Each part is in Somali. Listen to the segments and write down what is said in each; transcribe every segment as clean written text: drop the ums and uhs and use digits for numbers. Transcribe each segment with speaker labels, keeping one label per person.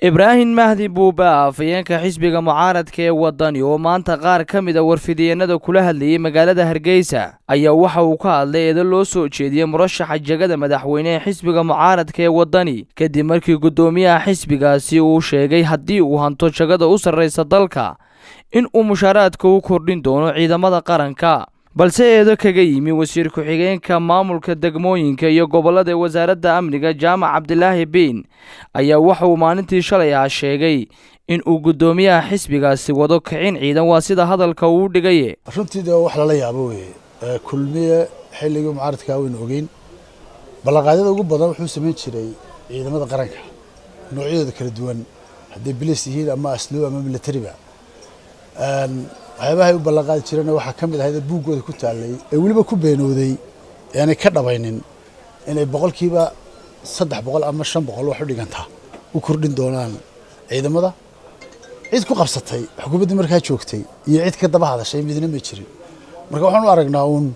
Speaker 1: Ibraahim Mahdi Buuba, afhayeenka xisbiga mucaaradka ee Wadani, oo maanta qaar ka mid a warfidiyeenada kula hadlayay magaalada Hargeysa, ayaa waxa uu ka hadlay eedo loo soo jeediyey murashaxa jagada madaxweyne ee xisbiga mucaaradka ee Wadani, kadib markii guddoomiyaha xisbigaasi uu sheegay haddii uu hanto jagada u sarreysa dalka in uu mushaaraadka u kordhin doono ciidamada qaranka. Balse eedo kaga yimi wasiir ku-xigeenka maamulka degmooyinka iyo gobollada ee wasaaradda amniga, Jaamac Cabdilaahi Biin, ayaa waxa uu maalintii shalay ah sheegay in uu guddoomiyaha xisbigaasi wado kicin ciidan, waa sida hadalka uu dhigaye.
Speaker 2: Runtii dee wax lala yaabo weye. Kulmiye xilligii mucaaradkaa waynu ogeyn ballanqaadyada ugu badan wuxuu samayn jiray ciidamada qaranka noocyadooda kala duwan, hadday bilis yihiin ama asluub ama militariba. Waxyaabahay u ballanqaadi jireenna waxaa ka mid ahayd buuggooda ku taallay ee weliba ku beenowday aanay ka dhabaynin inay 300% ama 500 wax u dhigantaa u kordhin doonaan ciidamada. Cid ku qabsatay xukuumaddii markaa joogtay iyo cid ka daba hadashay midna ma jirin. Marka waxaan u aragnaa uun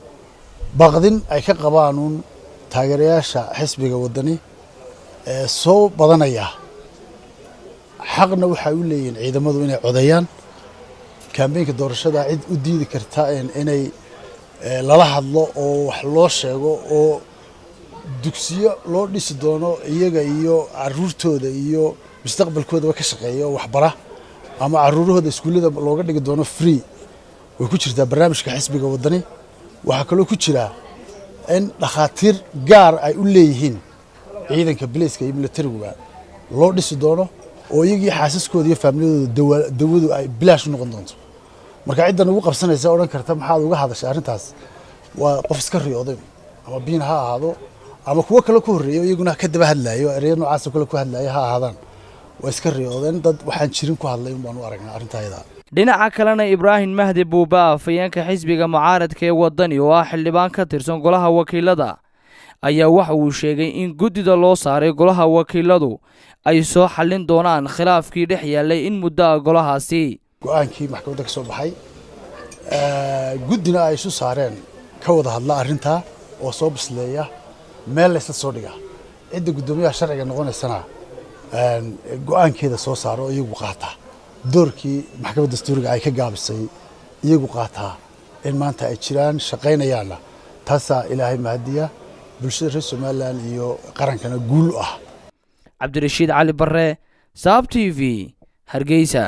Speaker 2: baqdin ay ka qabaan uun taageerayaasha xisbiga Waddani ee soo badanaya. Xaqna waxay u leeyihiin ciidamadu inay codeeyaan. Kambeynka doorashada cid u diidi karta inay lala hadlo oo wax loo sheego oo dugsiyo loo dhisi doono iyaga iyo caruurtooda iyo mustaqbalkoodaba ka shaqeeya oo waxbara, ama caruurahooda iskuullada looga dhigi doono free, way ku jirtaa barnaamijka xisbiga Waddani. Waxaa kaloo ku jira in dhakhaatiir gaar ay u leeyihiin ciidanka bileyska iyo militariguba loo dhisi doono oo iyagii xaasaskooda iyo faamiladooda dawadu ay bilaash u noqon doonto. Marka ciddan ugu qabsanaysa odhan karta maxaad uga hadashay arrintaas waa qof iska riyooday, ama Biin ha ahaado ama kuwo kale ku horreeyo iyaguna ka daba hadlaayo ereyo noocaasoo kale ku hadlaayo ha ahaadaan, waa iska riyoodeen. Dad waxaan jirin ku hadlay un baan u aragnaa arrintaa iyada.
Speaker 1: Dhinaca kalena, Ibraahim Mahdi Buuba, afhayeenka xisbiga mucaaradka ee Waddani oo ah xildhibaan ka tirsan golaha wakiilada, ayaa waxa uu sheegay in guddida loo saaray golaha wakiiladu ay soo xallin doonaan khilaafkii dhex yaallay in muddo ah golahaasi.
Speaker 2: Go-aankii maxkamadda ka soo baxay, guddina ay isu saareen ka wada hadla arrintaa oo soo bisleeya, meel laysla soo dhiga, cidda guddoomiyaha sharciga noqonaysana go-aankeeda soo saaro oo iyagu qaataa doorkii maxkamadda dastuuriga ay ka gaabisay, iyagu qaataa in maanta ay jiraan shaqaynayaanna, taasaa Ilaahay mahadiya, bulshada reer Somaliland iyo qarankana guul u ah.
Speaker 1: Cabdirashiid Cali Barre, Saab TV, Hargeysa.